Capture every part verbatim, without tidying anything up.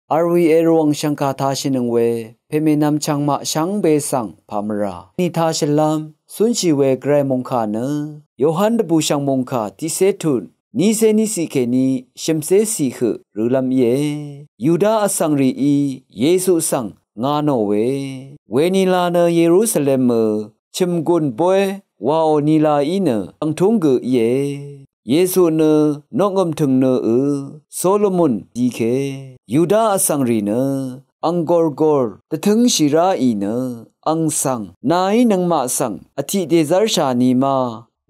Arwi erwàng shvngkà tashìnøng we pèmènvm chvngmaq shvngbe svng pà mvrà ni tashvlv́m cúnshì we Gvray mòngkà nø Yohan dvbùshv̀ng mòngkà tiqcé tut nícé níciq kèní shø̀mcé ciq høq rølv́m íe. Yuda vsvng rìí Yesu svng nga nò we, wenila nø Yerusalem mø chø̀mgùn bóy wàò nila í nø vngtúng gø íe. Yesu nø noqngø̀m tø̀ng nø ø Solomon dike Yuda vsvng rì nø ang gòrgòr dvtǿngshì ráì nø ang svng nàí nøngmaq svng vtiq dèzv́rshà ni ma,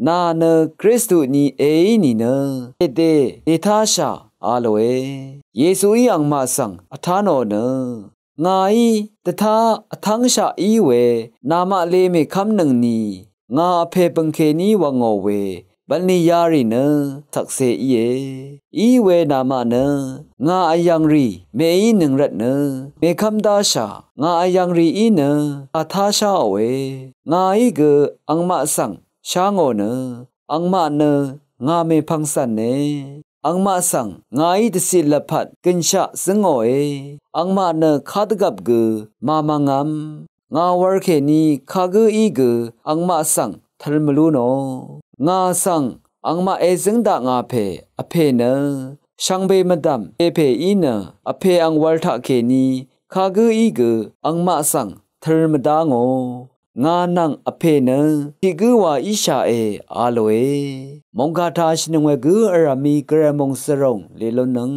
nà nø Kristu ni èí nìnø dèdè dètáshà a lòe. Yesuí angmaq svng vtá nò nø ngàí dvtá vtv́ngshaq í we namaq le mèkv́mnøngni ngà vpè bø̀ng kèní wv̀ngò we bv̀nlì yarì nø shvkse íe. Í we namaq nø ngà vyv̀ngrì mèínøng rvtnø mèkv́m dáshà ngà vyv̀ngrìí nø kà tásháòe. Ngàí gø angmaq svng shá ngò nø angmaq nø ngà mèpvng cv̀ne. Angmaq svng ngàí dvciq lvpat gø̀nshaq zǿngòe. Angmaq nø kadvgvp gø màmvngvm. Ngà wur kèní kagǿí gø angmaq svng tø̄l mvlú nò. Ngà svng angmaq èzǿng dakngà pè vpè nø shvngbe mvdv̀m pèpèí nø vpè ang wur taqkèní kagǿí gø angmaq svng tø̄l mvdá ngò. Ngà nvng vpè nø tiq gǿ wa íshàe a lòe. Mòngkà tashìnøng we gǿ vrv̀mí Gvray mòngsvròng lelónnøng